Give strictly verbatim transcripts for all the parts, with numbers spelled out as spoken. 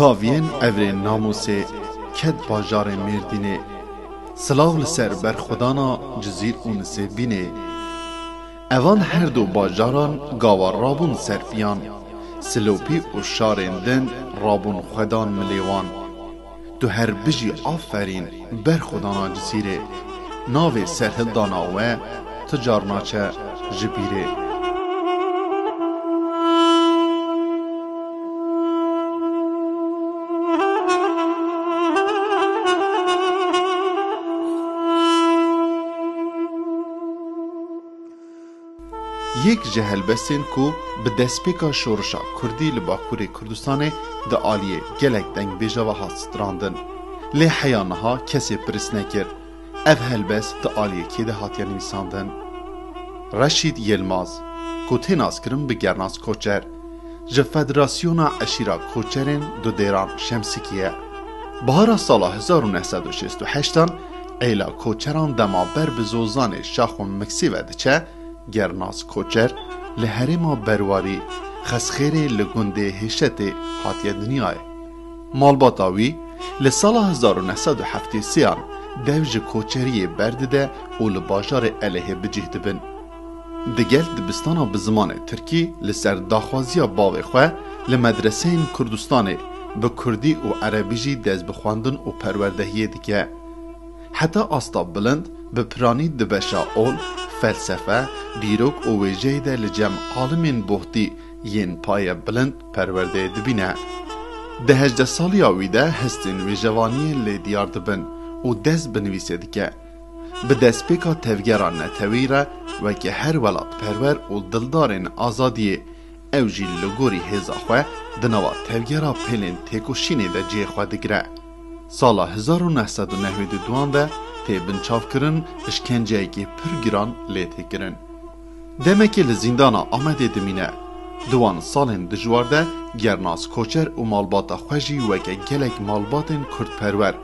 Kaviyên evrên namûsê ket bajarê Mêrdînê. Silav li ser berxwedana Cizîr û Nisêbînê. Evan her du bajaran gava rabûn ser piyan. Silopî û şarên din rabûn xwedan milê wan. Tu her bijî, aferîn, berxwedana Cizîrê. Navê serhildana we ti car naçe ji bîrê. Yek ji helbestên ku bi destpêka şorişa kurdî li Bakurê Kurdistanê di aliyê gelek dengbêja ve hat strandin. Lê heya niha kesê pirs nekir, ev helbest di aliyê kê de hatiye nivîsandin. Reşîd Yilmaz, ku tê naskirin bi Gernaz Koçer, ji Federasyona Eşîra Koçerên Dudêran Şemsikî ye. Bahara sala hezar û neh sed û şêst û heştan êla Koçeran dema ber bi Zozanê Şax û Miksî ve diçe, Gernaz Koçer li herêma Berwarî Xesxêrê li gundê Hêşetê hatiye dinyayê. Malbata wî li sala hezar û neh sed û heftê sêyan dev ji koçeriyê berdide û li bajarê Elihê bi cih dibin. Digel dibistana bi zimanê tirkî li ser daxwaziya bavê xwe li medreseyên Kurdistanê bi kurdî û erebî jî dest bi xwendin û perwerdehiyê dike. Heta asta bilind bi piranî di beşa ol, felsefe, dîrok û wêjeyê de li cem alimên bohtî yên paye bilind perwerdeyê dibîne. Di hejdeh saliya wî de hestên wêjevaniyê lê diyar dibin û dest bi nivîsê dike. Bi destpêka tevgera netewî re weke her welatperwer û dildarên azadiyê, ew jî li gorî hêza xwe di nava tevgera pêlên têkoşînê de cihê xwe digire. Sala hezar û neh sed û newêd û duan de tê binçavkirin, îşkenceyekî pir giran lê tê kirin. Demekê li zîndana Amedê dimîne. Di wan salên dijwar de Gernaz Koçer û malbata xwe jî weke gelek malbatên kurdperwer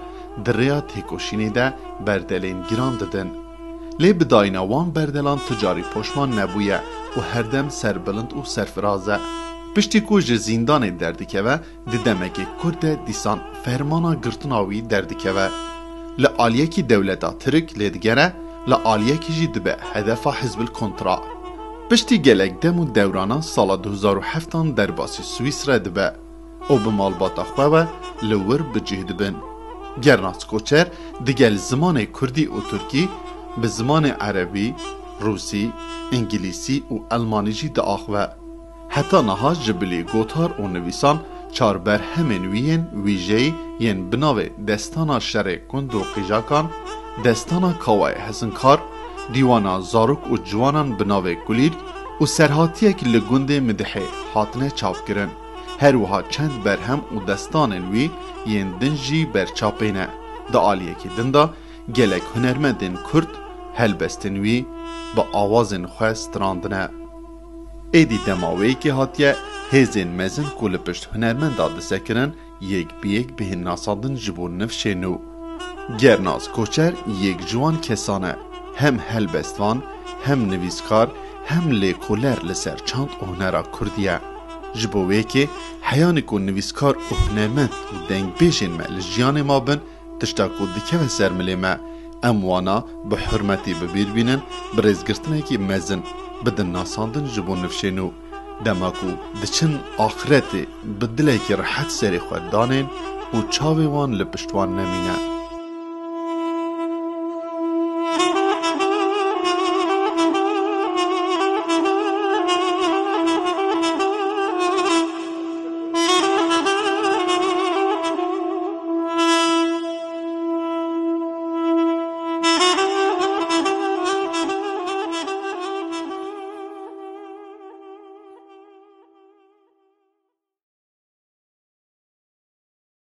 di rêya têkoşînê de berdelên giran didin. Lê bi dayîna wan berdelan tu carî poşman nebûye û herdem serbilind û serfiraz e. Piştî ku ji zîndanê derdikeve, di demekê kurt de dîsan fermana girtina wî derdikeve. Li aliyekî dewleta Tirk lê digere, li aliyekî jî dibe hedefa Hizbil Kontra. Piştî gelek dem û dewrana sala du hezar û heftan derbasî Swîsre dibe û bi malbata xwe ve li wir bi cih dibin. Gernaz Koçer digel zimanê kurdî û tirkî bi zimanê erebî, rûsî, îngilîsî û elmanî jî diaxive. Heta niha ji bilî gotar û nivîsan çar berhemên wî yên wîjeyî yên bi navê Destana Şerê Gund û Qîjakan, Destana Kawayê Hesinkar, Dîwana Zarok û Ciwanan bi navê Kulîlk û Serhatiyek li gundê Midihê hatine çapkirin. Her wiha çend berhem û destanên wî yên din jî berçapê ne. Di aliyekî din de gelek hunermendên kurd helbestên wî bi awazên xwe strandine. Êdî dema wê yekê hatiye, hêzên mezin ku li pişt hunermenda disekirin, yek bi yek bihên nasandin ji bo nifşê nû. Gernaz Koçer yek ji wan kesan e, hem helbestvan, hem nivîskar, hem lêkoler li ser çand û hunera kurdî ye. Ji bo wê yekê heyanî ku nivîskar û hunermend û dengbêjên me li jiyanê mabin, tişta ku dikeve ser milê me, em wana bi hurmetî bi bîr bînin, bi rêzgirtinekî mezin bidin nasandin ji bo nifşên û dema ku diçin axiretê bi dilekî rihet serê xwe danên û çavê wan li pişt wan nemîne.